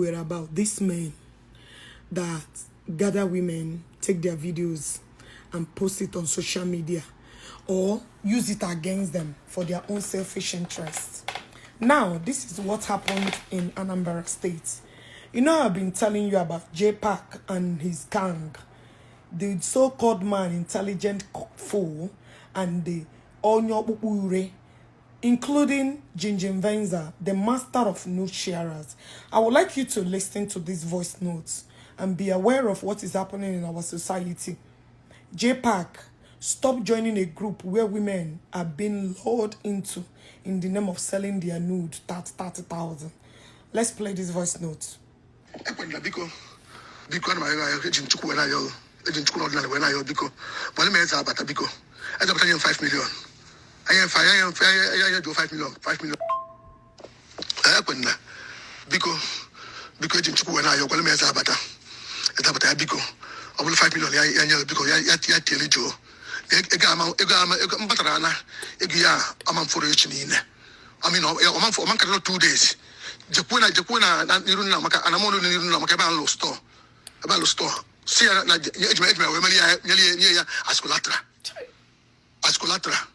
were about these men that gather women, take their videos, and post it on social media or use it against them for their own selfish interests. Now, this is what happened in Anambra State. You know, I've been telling you about JPAC and his gang, the so-called man, intelligent fool, and the Onyo Ure, including Jinjin Venza, the master of nude sharers. I would like you to listen to these voice notes and be aware of what is happening in our society. JPAC, stop joining a group where women are being lured into in the name of selling their nude 30,000. Let's play this voice note. Ekwentị, biko, biko, ana m ayọ ayọ. Eji m Chukwu wee na-ayọ, eji m Chukwu na ọdịnala wee na-ayọ. Biko, gbara m eze abata. Biko, eze abata, nye m 5 million. Anye m 5, anye m 5, anye jụọ 5 million, 5 million. Ekwentị, biko, biko, eji m Chukwu wee na-ayọ. Gwara m eze abata, eze abata ya. Biko, ọ bụrụ 5 million ya, ya nye. Biko, ya ya ya tiele jụọ ego ama, ego ama, ego m batara na ego ya ama m fọrọ echi niile. I mean, ọma ọma nkata 2 days. Jekwuo na, jekwuo na n'iru nna, maka ana m ọlụ n'iru nna, maka ebe a lụ store, ebe a lụ store. Si ya na eji m wee mere ya, nyere ya, nye ya as collateral, as collateral,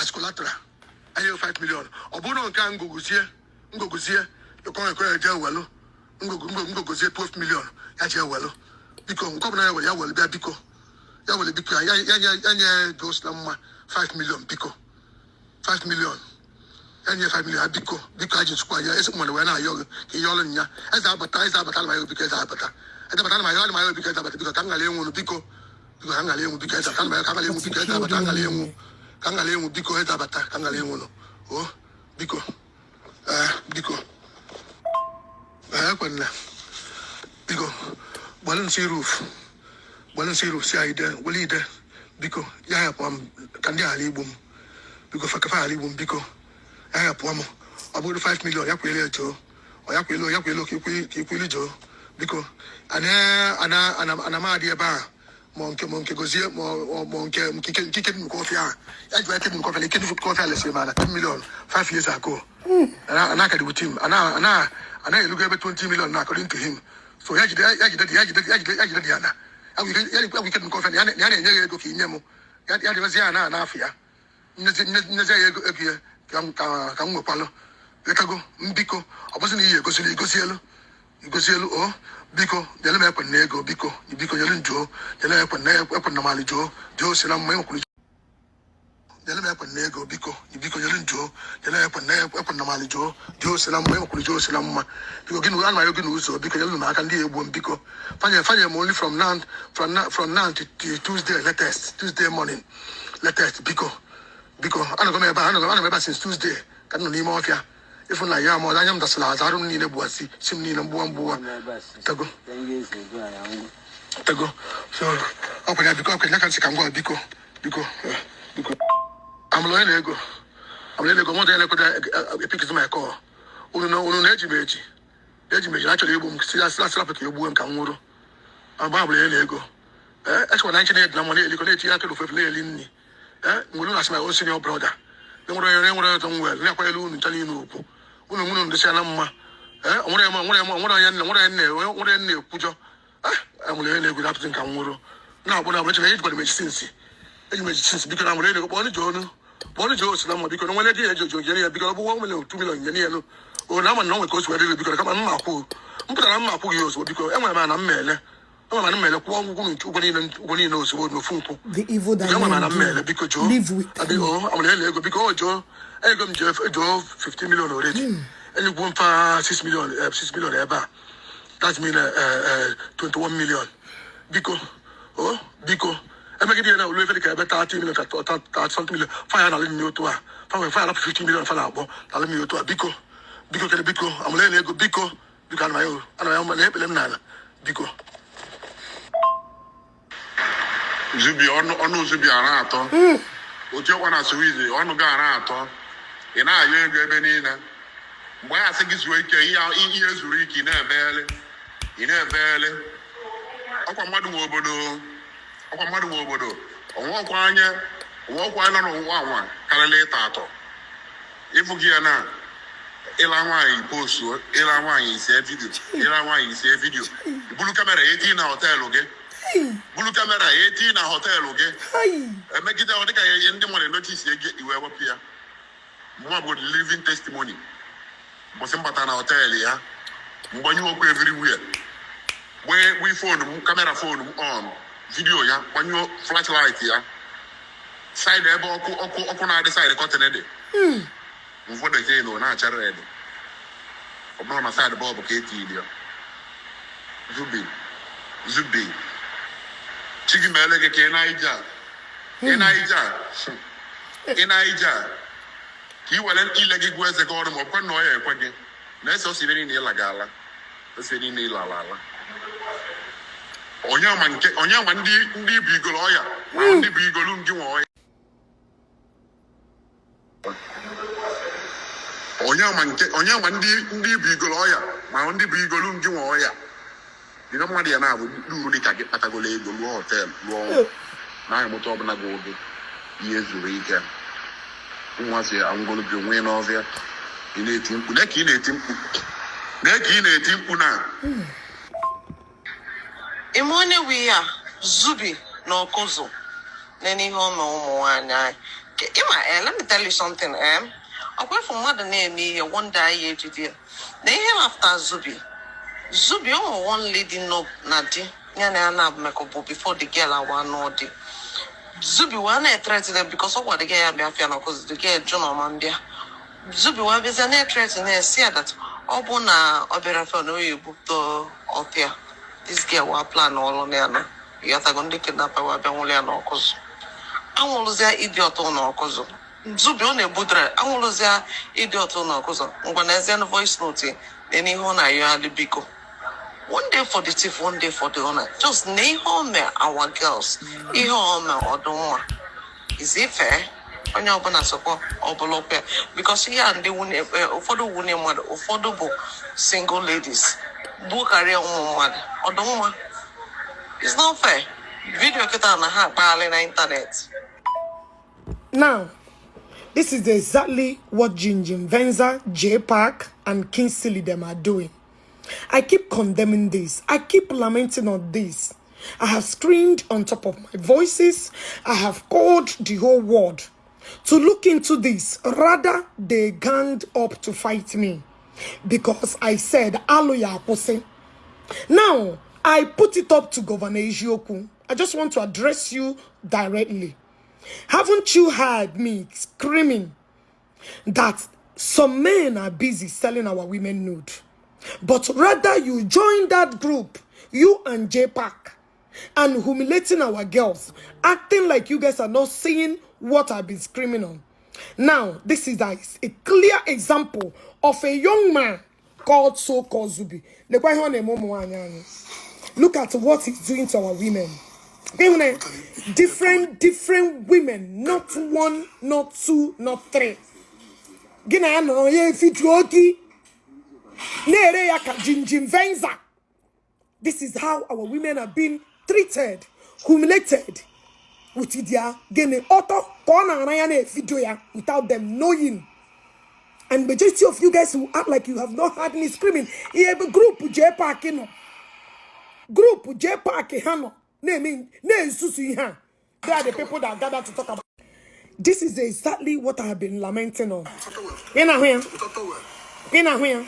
as collateral. Enye 5 million. Ọ bụrụ na nke a ngogozie, ngogozie ekọ ekọ ya jee welụ ngogozie 12 million ya jee welụ. Biko, nke ọbụla ya were, ya were bịa. Biko, ya were. Biko, ya ya ya ya nye Jos na mma 5 million. Biko, 5 million, ya nye 5 million ya. Biko, biko, aji nchukwu ya esi mmadụ wee na-ayọ gị ka ihe ọrụ nya. Eze abata, eze abata, ana m ayọ. Biko, eze abata, eze abata, ana m ayọ, ana m ayọ. Biko, eze abata, biko, ka m ghara ịnwụ. Biko, biko, ka m ghara ịnwụ. Biko, eze abata, ana m ayọ ka m ghara ịnwụ. Biko, eze abata, ka m ghara ịnwụ, ka m ghara ịnwụ. Biko, eze abata, ka m ghara ịnwụ. O biko, ee, biko, ee, ekwenna. Biko, gbalụ nsị roof, gbalụ nsị roof si anyị ide wele ide. Biko, ya hapụ m ka ndị ghara igbu m. Biko, fakafa ghara igbu m. Biko, ya hapụ m. Ọ bụrụ 5 million, ya kwere jụọ ọ, ya kwere, ya kwere ka ikweli jụọ. Biko, ana ana ana ana m adị ebe a, ma nke gozie, ma nke ike nnukwu ọfịa ahụ ya ji ike nnukwu ọfịa na ike nnukwu ọfịa lesịrị m ana 10 million 5 years ago. Ana akadi with him, ana elugo ebe 20 million na according to him. So ya jide, ya jide, ya jide, ya jide, ya jide ya na ya ya ike nnukwu ọfịa na ya na-enye ya ego ka inye m ya, ya dịbazi ya na n'afọ ya nyezi ya ego ya ka m nwekwalụ letago m. Biko, ọ bụzi na iyi egosiri igosi elu, igosi elu. O biko, nyere m ekwe na ego. Biko, biko, nyere m jụọ, nyere m ekwe na ekwe na mali jụọ, jụọ si na mma enwekwuru. Nyere m ekwe na ego. Biko, biko, nyere m jụọ, nyere m ekwe na ekwe na mali jụọ, jụọ si na mma enwekwuru, jụọ si na mma. Biko, gị na ana m ayọ gị na ụzọ. Biko, nyere m aka, ndị egbuo m. Biko, fanye m only from now to Tuesday latest, Tuesday morning latest. Biko, biko, anọgọ m ebe a, anọgọ m ebe a since Tuesday ka m nọ n'ime ọfịa. Ịfụ na ya ma anya m dasịrị azụ, arụ m niile gbuwasị si m niile mgbuwa mgbuwa. Tego tego. So ọkwa ya. Biko, ọkwa ya ka nsị ka m gwa. Biko, biko, biko, amụrụ onye na-ego, amụrụ onye na-ego mọdụ ya na-ekweta epikizi my call. Unu na unu na-eji m eji, eji m eji na achọrọ igbu m. Si asịrị asịrị ka egbuo m ka m nwụrụ agba. Amụrụ onye na-ego. Ee, echekwa na nche na-edi na mma na-elikọ na-etinye aka n'ofe na-eli nri. Ee, nwere unu asị my own senior brother enwere onye nwere ọzọ nwere na-akwanyere unu ncha niile ugwu. Unu nwere unu dịsịa na mma. Ee, nwere m, nwere m, nwere onye nna, nwere nne, nwere nne ekwujọ. Ee, amụrụ onye na-egwu na-apụtị nka m nwụrụ na-agbụ na agbụ ejikwara m eji since, eji m eji since. Biko, na amụrụ onye na-ego, kpọọ jụọ ọnụ, kpọọ jụọ osi na mma. Biko, na nwere di ya eji ojo nyere ya. Biko, ọ bụ 1 million, 2 million nyere ya nụ. O na ama na o nwere ka o si wee dịrị. Biko, kama mma akwụ m pụtara mma akwụ gị ozugbo. Biko, enwere m ana m ele, enwere m ana m ele kwụọ ụgwọ ụgwọ niile ozugbo n'ofu nkwụ. The evil that Enwere m ana men m ele. do, Biko, jụọ live with abi them. o amụrụ ele ego. Biko, o jụọ ego m jụọ 50 million already. Enyegwu mfa 6 million, 6 million ebe a, that mean 21 million. Biko, o biko, emegide ya na olu efe dị ka ebe 30 million ka 30 something million fa ya na alị otu a fa nwere fa ya rapụ 50 million fa na-akpọ na alị otu a. Biko, biko, kere. Biko, amụrụ ele ego. Biko, biko, ana m ayọ, ana m ayọ na ekpele m n'ala. Biko. Zubi ọnụ ọnụ, zubi ara atọ otu ọkwa na Swiss ọnụ gị ara atọ. Ị na-ayọ ego ebe niile mgbe a sị gị zuo ike. Ihe zuru ike, ị na-emegharị, ị na-emegharị. Ọkwa mmadụ nwe obodo, ọkwa mmadụ nwe obodo. Onwekwa anya, onwekwa anya nọ n'ụwa nwa Karịrị ịtọ atọ ịfụ gị ya na ịla nwaanyị postuo, ịla nwaanyị ise video, ịla nwaanyị ise video, bulu camera eti na hotel gị, bulu camera eti na hotel gị. Hai. Emegide ọ dịka ihe ndị mmadụ notice ego iwe wepụ ya. Mụnwa bụ living testimony. Mbọsị m bata na hotel ya, mgbanyụ ọkụ everywhere, gbee gbee phone m, camera phone m on video ya, gbanyụọ flashlight ya, side ebe ọkụ na-adị, side curtain dị mfọdụ na ọ na-acha red. Ọ bụrụ na side bulb ka etiri ya. Zubi, Zubi, chi gị meele gị ka ị na-ije a, ị na-ije a, ị na-ije a, ka ị were ile gị gụọ eze gị ọrụ, ma ọ bụkwa na ọ ya ekwe gị na ese ọsọ ibe niile ịla ga ala ose niile ịla ala ala. Onye ama nke onye ama ndị bụ igolo ọya ma ndị bụ igolu ngị nwe ọya. Onye ama nke onye ama ndị bụ igolo ọya ma ndị bụ igolu ngị nwe ọya. Ihe mmadụ ya na-abụ uru dị ka gị kpatagolo ego, lụọ hotel, lụọ ụlọ na anya moto ọbụla gị oge ihe zuru ike nwa si angolo gị onwe n'ọfịa. Ị na-eti mkpu na ka ị na-eti mkpu na ka ị na-eti mkpu na Ime onye wu ihe a, Zubi na Ọkụzụ nene ihe ọ na ụmụ nwaanyị anyị. Ịma, let me tell you something. Ọkwa efu mmadụ na-eme ihe, one day anyị ejide ya na ihe na after Zubi. Zubi, o nwere one lady nọ na di ya na ya na-abụ bụ before the girl awa nụọ di. Zubi wee na-ethreaten them because ọ gwara the girl ya bịa afịa na Ọkụzụ. The girl jụ na ọma mbịa. Zubi wee bịazie na-ethreaten, na-esi ya that ọ bụ na ọ bịara afịa na o ya ebupụta ọfịa. This girl wa plan ọlụ na ya na ịghọtago, ndị kidnapper wee bịa nwụrụ ya n'Ọkụzụ, anwụrụzịa ịdị ọtọ n'Ọkụzụ. Zubi ọ na-ebudara anwụrụzịa ịdị ọtọ n'Ọkụzụ. Ngwa na ezie voice note na ihe ọ na-ayọgharị, biko, one day for the thief, one day for the owner. Just na ihe o mee our girls, ihe o mee ọdụ nwa, is it fair? Onye ọbụla sokwa ọbụla ụkwụ ya, because ihe a ndị nwunye, ụfọdụ nwunye mmadụ, ụfọdụ bụ single ladies, gbuo karịa ụmụ mmadụ ọdụ nwa. It's not fair. Video kịta na ha akpagharị na internet. Now, this is exactly what Jinjin Venza, J Park, and Kingsley them are doing. I keep condemning this. I keep lamenting on this. I have screamed on top of my voices. I have called the whole world to look into this. Rather, they ganged up to fight me because I said, "Aloya akwụsị." Now, I put it up to Governor Ejioku. I just want to address you directly. Haven't you heard me screaming that some men are busy selling our women nude? But rather you join that group, you and J Park, and humiliating our girls, acting like you guys are not seeing what I've been screaming on. Now, this is a clear example of a young man called so-called Zubi. Lekwa ihe ọ na-eme ụmụ nwaanyị anyị. Look at what he's doing to our women. Okay, different women, not one, not two, not three. Gị na ya nọrọ ya efijuo gị na-ere ya ka Jinjin Venza. This is how our women are being treated, humiliated with their gịnị ọtọ ka ọ na-ara ya na-efidio ya without them knowing. And majority of you guys will act like you have not heard me screaming. Ihe bụ group J Park nọ. Group J Park ha nọ na-eme na-ezuzu ihe a. They are the people that gather to talk about. This is exactly what I have been lamenting on. Ị na-ahụ ya? Ị na-ahụ ya?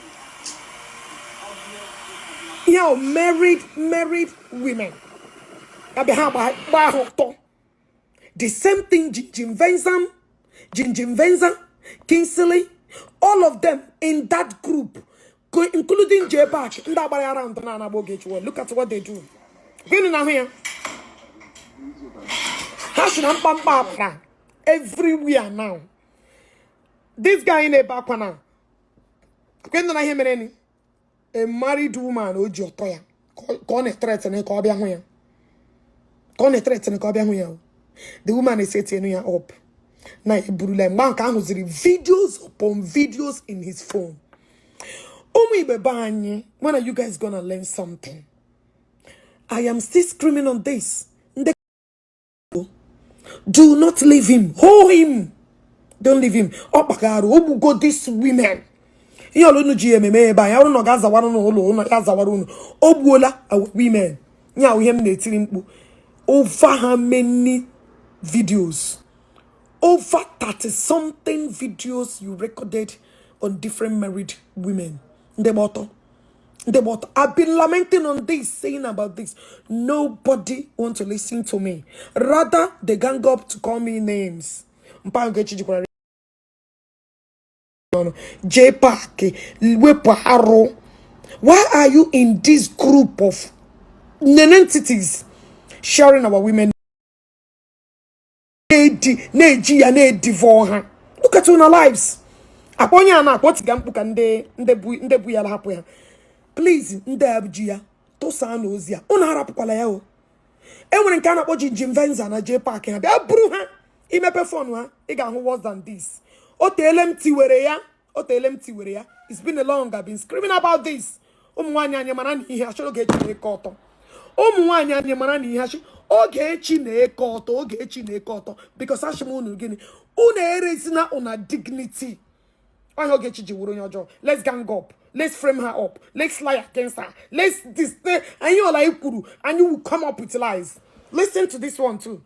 Ihe ahụ married women. Abịa ha gbaa ha ọtọ. The same thing Jinjin Venzam, Jinjin Venza, Kingsley, all of them in that group, including J Park, ndị agbara ya round na anagba Ogechi. Look at what they do. Gịnị na-ahụ ya? Ha si na mkpamkpa akpara everywhere now. This guy na-ebe akwa na kwe nọ na ihe mere ni a married woman o ji ọtọ ya ka ọ na-ethreaten ka ọ bịa hụ ya, ka ọ na-ethreaten ka ọ bịa hụ ya o. The woman is setting ya up na eburula mgbe ahụ ka ahụziri videos upon videos in his phone. Ụmụ igbe be anyị, when are you guys gonna learn something? I am still screaming on this. Ndị, do not leave him. Hold him. Don't leave him. Ọ kpagara ogbugo these women. Ihe ọlụ unu ji ya ememe ebe a, ya bụrụ na ọ ga-azawara unu ụlọ ụlọ, ya zawara unu. O gbuola our women. Ya ihe m na-etiri mkpu, over how many videos, over 30 something videos you recorded on different married women, ndị gba ọtọ, ndị gba ọtọ. I've been lamenting on this, saying about this. Nobody want to listen to me. Rather, they gang up to call me names. Mpa Ogechi jikwara ọnụ. J Park, wepụ arụ. Why are you in this group of non-entities sharing our women, na-edi na-eji ya na-edivo ha? Look at una lives. Akpọ onye a na-akpọ tiga mkpu ka ndị bu ya hapụ ya. Please, ndị a ji ya tụsaa n'ozi a, unu arapụkwala ya o. E nwere nke a na-akpọ Jinjin Venza na J Park. Ha bịa buru ha, imepe phone ha, ị ga-ahụ worse than this. O teele m tiwere ya, o teele m tiwere ya. It's been a long, I've been screaming about this. Ụmụ nwaanyị anyị, mara na ihe achọrọ Ogechi na-eke ọtọ. Ụmụ nwaanyị anyị, mara na ihe achị Ogechi na-eke ọtọ. Ogechi na-eke ọtọ, because achị m unu gịnị? Unu erezina una dignity. Ọhịa Ogechi ji wuru onye ọjọọ. Let's gang up, let's frame her up, let's lie against her, let's display anyị ọla anyị kwuru. Anyị will come up with lies. Listen to this one too.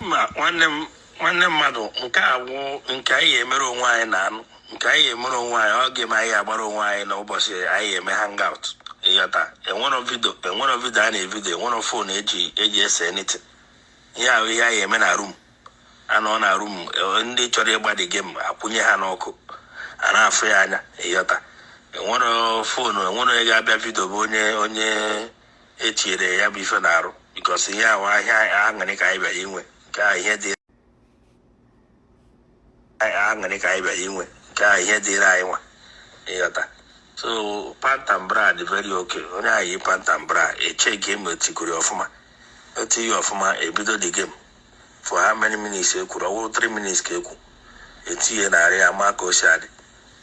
Mba, nwanne m, nwanne mmadụ, nke a bụ nke anyị emere onwe anyị na anụ nke anyị emere onwe anyị. Ọ ga-eme anyị agbara onwe anyị na ụbọchị anyị eme hangout. Ịghọta? Enwero video, enwero video a na-evideo, enwero phone eji ese anything. Ihe ahụ, ihe anyị eme na room, anọ na room, ndị chọrọ ịgba the game, akwụnye ha n'ọkụ, a na-afụ ya anya. Ịghọta? Enwero phone, enwere onye ga-abịa video bụ onye etinyere ya bụ ife na-arụ, because ihe ahụ ahịa aṅụrị ka anyị bịara inwe. Nke a ihe dị aṅụrị ka anyị bịara inwe. Nke a ihe dịrị anyị nwa. Ịghọta? So pant and bra dị very okay. Onye ahụ yi pant and bra, eche game, etikuri ọfụma, etinye ọfụma, ebido the game. For how many minutes ekwuru? Ọwụ 3 minutes ka ekwu, etinye narị ya ma ka o si adị.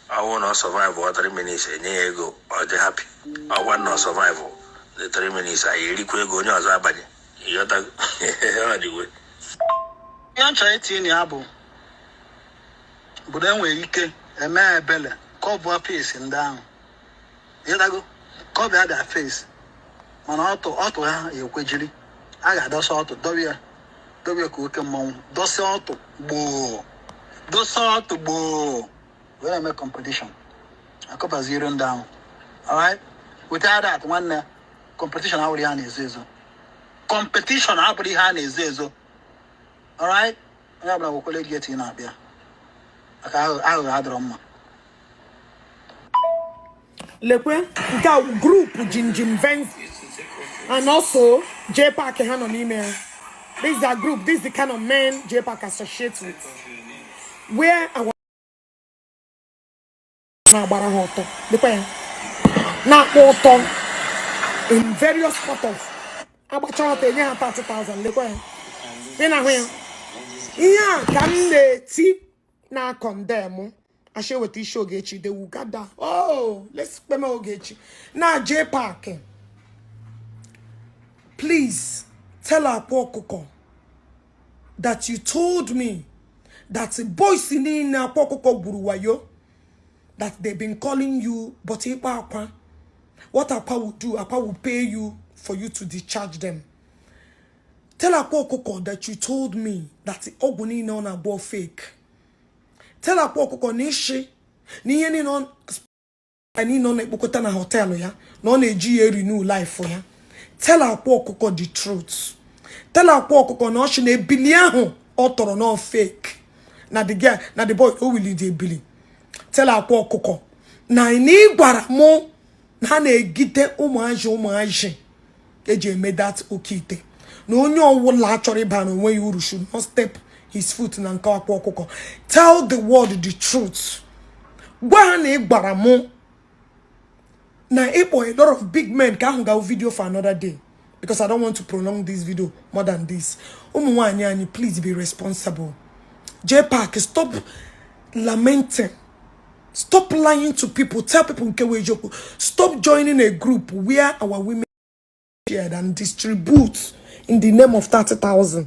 Ọwụ na ọ survive ọ 3 minutes, enye ya ego, ọ dị happy. Ọgwa na ọ survive the 3 minutes, anyị erikwa ego, onye ọzọ abanye. Ịghọta? Ọ dịwe. Ihe m chọrọ itinye na ya bụ obodo enwere ike eme ebele, cover face ndị ahụ. Ịghọtago? Cover their face, mana ọtụ ọtụ ha ekwejiri, a ga-adọsa ọtụ, dobe ya, dobe ya ka oke mmọnwụ dọsa ọtụ gboo, dọsa ọtụ gboo, wee na-eme competition, akọbaziere ndị ahụ. Alright, without that, nwanne, competition abụrụ ihe a na-ezo ezo. Competition abụrụ ihe a na-ezo ezo. Alright, onye ọbụla nwekwara ego etinye na-abịa, maka aghụghọ adịrọ mma. Lekwe nke a, group Jinjin Venza and also J Park ha nọ n'ime ya. This is a group, this is the kind of men J Park associates with, where our na-agbara ha ọtọ. Lekwa ya na-akpọ ụtọ in various part of agbacha ọtọ, enye ha 30,000. Lekwa ya, ị na-ahụ ya. Ihe a ka m na-eti na condemn. Asha eweta isi Ogechi, they will gather. Oh, let's kpeme Ogechi na J Park. Please tell Akwa Ọkụkọ that you told me that boys niile Akwa Ọkụkọ gburu wayo, that they've been calling you, but ịkpa akwa, what Akwa will do, Akwa will pay you for you to discharge them. Tell Akwa Ọkụkọ that you told me that ọgwụ niile ọ na-agwọ fake. Tell Akwa Ọkụkọ na ishi na ihe niile ọ niile ọ na-ekpokọta na hotel ya, na ọ na-eji ya renew life ya. Tell Akwa Ọkụkọ the truth. Tell Akwa Ọkụkọ na ọchị na ebili ahụ ọ tọrọ na fake, na the girl na the boy o wili the ebili. Tell Akwa Ọkụkọ na ị gwara mụ na ha na-egide ụmụazị, ụmụazị eji eme that oke ite, na onye ọwụla chọrọ ịba na onwe ya uru should not step his foot na nke Akwa Ọkụkọ. Tell the world the truth. Gwa ha na ị gwara mụ na ịkpọ a lot of big men ka ahụ ga video for another day, because I don't want to prolong this video more than this. Ụmụ nwaanyị anyị, please be responsible. J Park, stop lamenting. Stop lying to people. Tell people nke wee eziokwu. Stop joining a group where our women shared and distribute in the name of 30,000.